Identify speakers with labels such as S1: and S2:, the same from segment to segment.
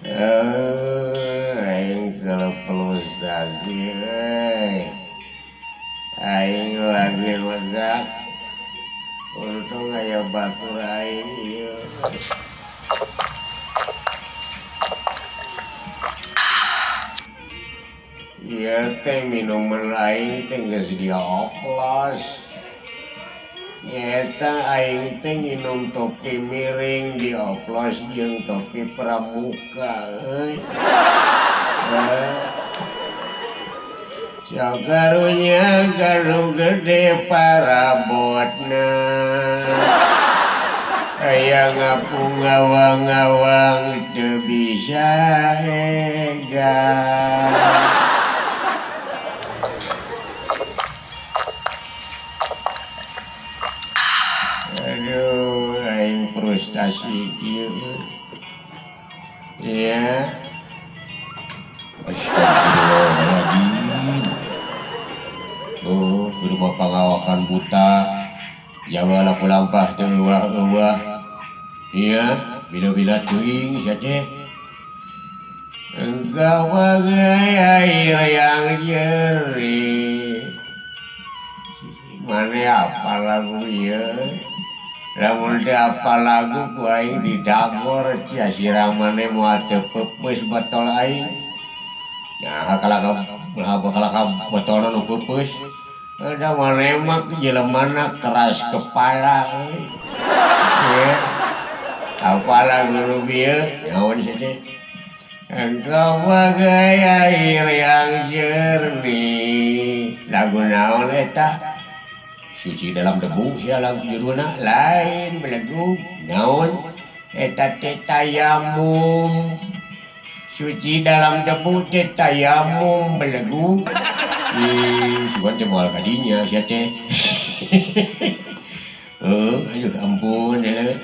S1: Aing kalau frustasi euy. Aing lagi lega. Untung aya batur aing ieu. Ieu teh minuman aing teh geus dioplos. Nyata aing teh nginum topi miring dioplos jeung topi pramuka euy. Sakarunya garu gede parabotna. Aya ngapung ngawang-ngawang teu bisa ega. Aduh, aing frustasi kieu. Iya. Astagfirullahaladzim. Oh, kudu mah pangawakan buta. Jawa laku lampah teu euwah-euwah. Iya, bila-bila teuing sia teh. Engkau bagai air yang jernih. Mana apa lagu ieu? Lamun teu apal lagu ku aing didagor sia sirah maneh moal teu peupeus botol aing. Nah, kalaka botolna nu peupeus. Da maneh mah jelemana keras kepala euy. Ieu apa lagu nu bieu? Naon sia teh? Engkau bagai air yang jernih. Lagu naon eta? Suci dalam debu sia lagu judulna lain belegu naon eta teh tayamum. Suci dalam debu teh tayamum belegu. Ih, sugan teh moal kadinya sia teh. Aduh ampun deuleu.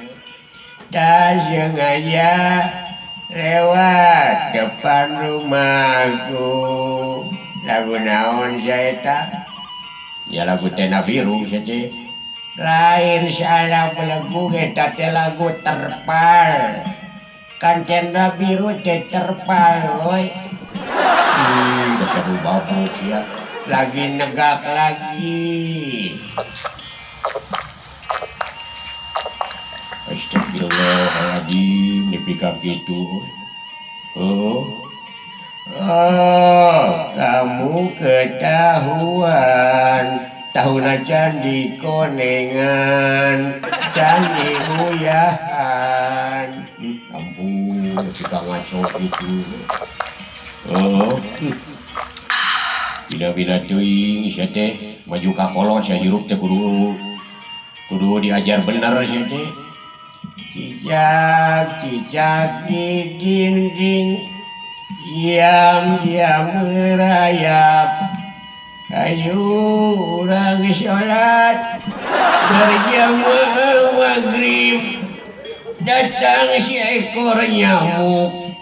S1: Tak sengaja lewat depan rumahku. Lagu naon sia eta? Ya lagu Tenda Biru sia teh. Lain salah belegu eta teh lagu terpal. Kan tenda biru teh terpal euy. Ih, dasar babuk sia. Lagi negak lagi. Astagfirullahaladzim, nepi ka kitu. Oh. Oh, kamu ketahuan tahuna candi konengan, candi uyahan. Ampun, nepi ka ngaco kitu. Oh. Bila-bila teuing sia teh maju ka kolot sia hirup teh kudu diajar bener sia teh. Cicak-cicak di dinding, diam-diam merayap. Ayo urang sholat berjamaah maghrib. Datang seekor nyamuk,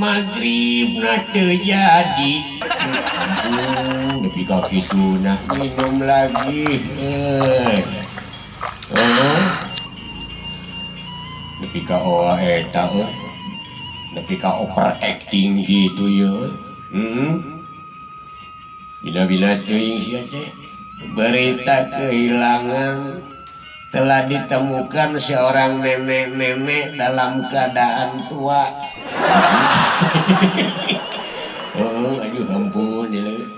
S1: maghrib na teu jadi. Ampun, nepi ka kitu nah minum lagi. Oh. Nepi ka oa eta euy. Nepi ka overacting gitu ya. Bila-bila teuing sia teh. Berita kehilangan telah ditemukan seorang nenek-nenek dalam keadaan tua. Oh, aduh ampun deuleu.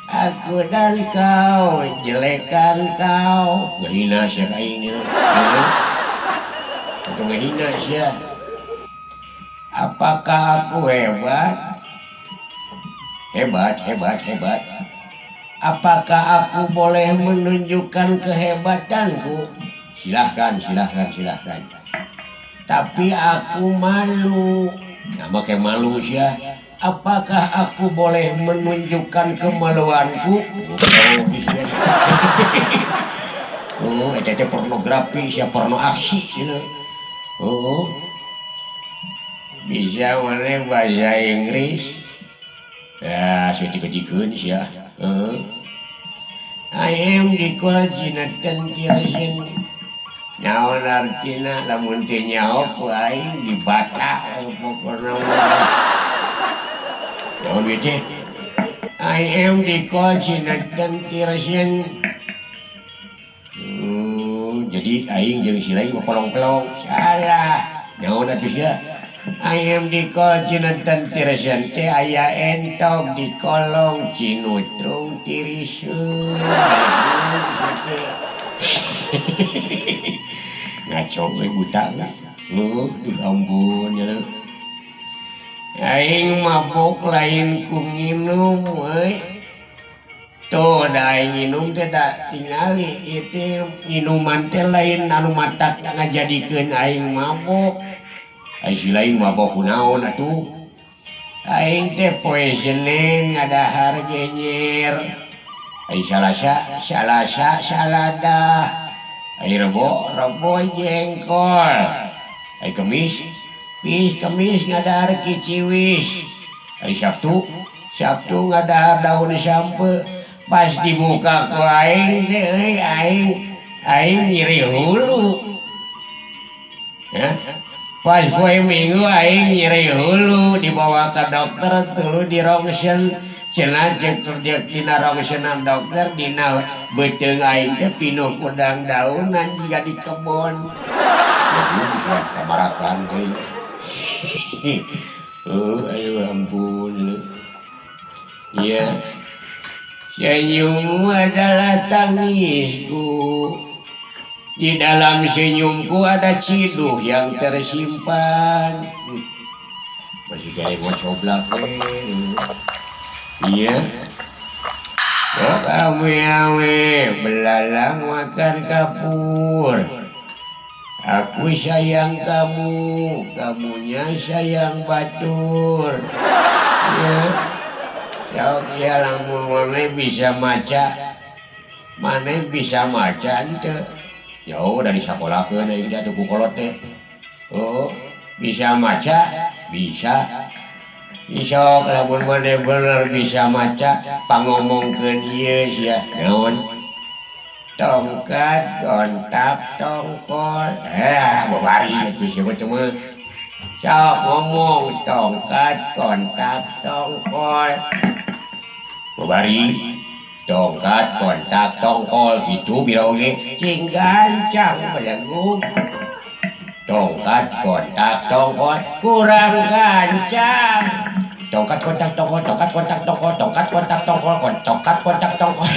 S1: Aku dan kau, jelekan kau. Ngahina sia ka aing nya. Atau ngahina sia. Apakah aku hebat? Hebat, hebat, hebat. Apakah aku boleh menunjukkan kehebatanku? Silahkan, silahkan, silahkan. Tapi aku malu. Nah, make malu sia. Apakah aku boleh menunjukkan kemaluanku? Oh, bisa. Oh, eta teh pornografi sia, porno aksi sia. Oh. Bisa mana bahasa Inggris? Ya, saya dikejikeun sia. Heeh. I am the call Jonathan Tirsin. Naon artina lamun teu nyaho ku aing dibata pokona mah. Naon we teh? I am the call sinatan tirsen. Jadi aing jeung si lain pelong-pelong. Salah. Naon atuh sia? I am the call sinatan tirsen teh aya entog di kolong cinutrung tiriseun. Ngaco we buta. Heuh, ampun ya. Aing mabok lain ku nginum euy. Tuh da aing nginum teh da tingali ieu teh nginuman teh lain anu matak ngajadikeun aing mabok. Ai si lain mabok kunaon atuh? Aing teh poe Senin ngadahar genyer. Ai Salasa Salasa saladah. Ai Rebo Rebo jengkol. Ai Kemis Pis Kemis ngadahar kiciwis. Ai Sabtu Sabtu ngadahar daun sampe. Pas dibuka ku aing teh euy aing aing nyeri hulu. Hah? Pas poe Minggu aing nyeri hulu dibawa ke dokter tuluy di rongsen. Cenah ceuk dina rongsenan dokter dina beuteung aing teh pinuh kudang daunan jiga di kebon. Bisa kamarakan teh. Oh, ayo ampun. Iya. Senyummu adalah tangisku. Di dalam senyumku ada ciduh yang tersimpan. Masih kayak mau coblak. Iya. Oh, kamu awe belalang makan kapur. Aku sayang kamu, kamunya sayang batur. Ya. Sok ya lamun maneh bisa maca. Maneh bisa maca henteu? Jauh dari sakolahkeun aing teh atuh ku kolot teh. Oh, bisa maca? Bisa. Sok lamun maneh bener bisa maca, pangomongkeun ieu sia. Naon? Tongkat, kontak, tongkol. Babari atuh sia mah. Sok ngomong tongkat, kontak, tongkol. Babari tongkat, kontak, tongkol gitu bira oge cing gancang belegug. Tongkat, kontak, tongkol kurang gancang. Tongkat, kontak, tongkol, tongkat, kontak, tongkol, tongkat, kontak, tongkol, tongkat, kontak, tongkol.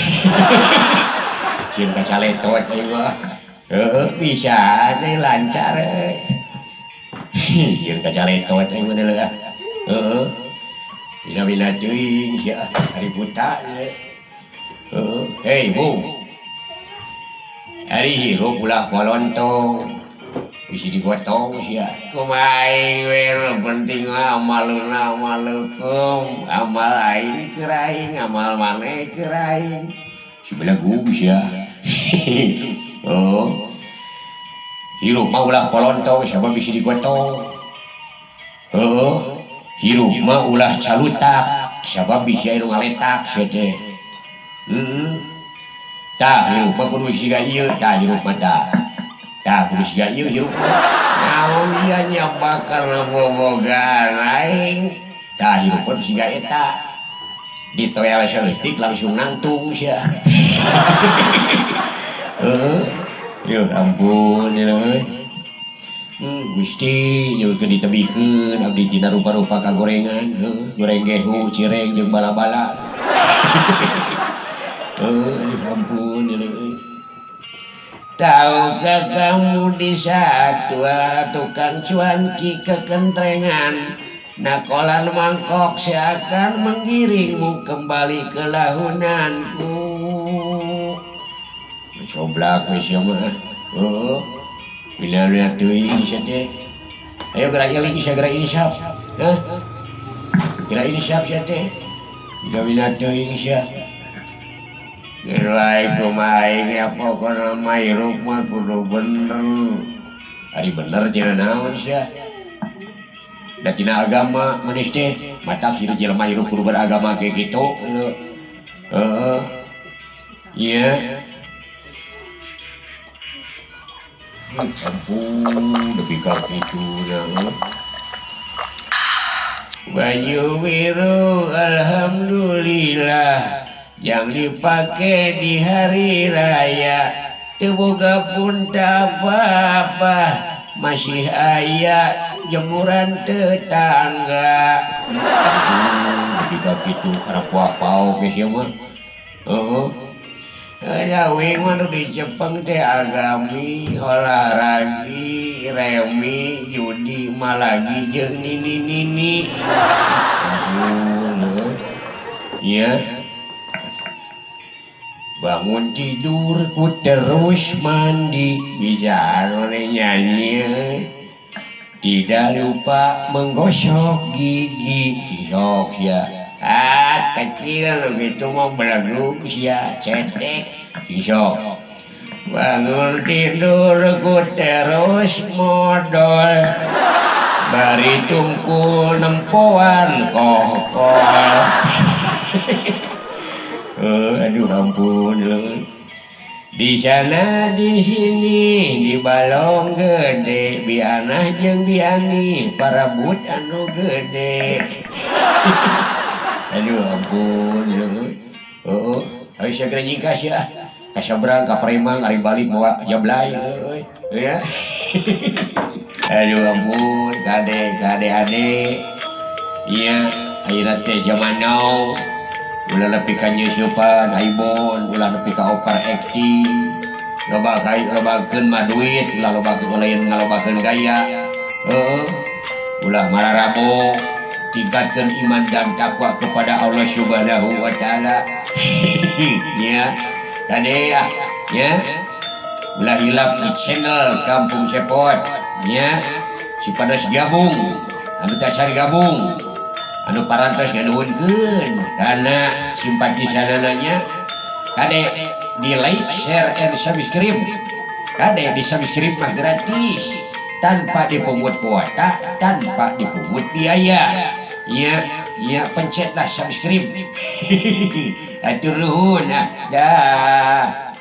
S1: Sieun kacaletot ieu mah. Heueuh bisa teh lancar euy. Sieun kacaletot ieu mah deuleu ah. Heueuh. Bina-bina teuing sia ari buta ieu. Heueuh, hei Bung. Ari hirup ulah bolontong. Bisi digotong sia. Kumaha aing we nu penting mah amaluna amalukum. Amal aing keur aing, amal maneh keur aing. Si belegug sia. Oh. Hirup mah ulah bolontong sabab bisi digotong. Heueuh. Hirup mah ulah calutak sabab bisi anu ngaletak sia teh. Heeh. Tah hirup mah kudu siga ieu, tah hirup mah tah. Tah kudu siga ieu hirup mah. Naon ieu nya bakal bobogaan aing. Tah hirup mah siga eta. Ditoel saeutik langsung nangtung sia. Heeh. Yuh ampun ya euy. Gusti nyuhunkeun ditebihkeun abdi tina rupa-rupa kagorengan, heuh, goreng gehu, cireng jeung bala-bala. Heuh, aduh ampun ya euy. Tahukah kamu di saat tua tukang cuanki kekentrengan, nakolan mangkok seakan menggiringmu kembali ke lahunanku. Coblak we sia mah. Heuh. Bila lihat teuing sia teh. Ayo gerak eling sia gerak insaf. Hah? Gerak insaf sia teh. Bila teuing sia. Gerai kumaha aing ya pokona mah hirup mah kudu bener. Ari bener cenah naon sia? Da tina agama maneh teh, matak hirup jelema hirup kudu beragama kayak gitu. Heeh. Iya. Ampun nepi ka kitu na. Baju biru alhamdulillah yang dipakai di hari raya teu boga pun tak apa-apa masih aya jemuran tetangga. Nepi ka kitu kana puah paok geus ieu mah. Heeh. Ada mah nu dicepeng teh agami, olahraga, remi, judi, malagi jeung nini-nini. Ampun, ya. Bangun tidur ku terus mandi, bisa anu nyanyi. Tidak lupa menggosok gigi, cisok sia. Ah, kecil lu gitu mau belagu sia cetek cisok. Bangun tidur ku terus modol. Bari tungkul nempoan kokol. Aduh ampun. Di sana di sini di balong gede bianah jeung biani parabut anu gede. Aduh ampun. Heeh, ayo sia geura nyingkas ya. Ka sabrang ka Paremang ari balik mawa jablay euy. Ya. Aduh ampun, kade kade ade. Iya, ayeuna teh zaman now. Ulah nepi ka nyeusepan aibon, ulah nepi ka overacting. Loba kai lobakeun mah duit, ulah lobakeun lain ngalobakeun gaya. Heeh. Ulah mararabo, tingkatkan iman dan takwa kepada Allah Subhanahu wa taala. Ya. Kade ah, ya. Ulah hilap di channel Kampung Cepot, ya. Si panas gabung, anu tasar gabung. Anu parantos nganuhunkeun kana simpatisanananya. Kade di like, share, and subscribe. Kade di subscribe mah gratis, tanpa dipungut kuota, tanpa dipungut biaya. Ya, ya pencetlah subscribe. Hatur nuhun ah. Dah.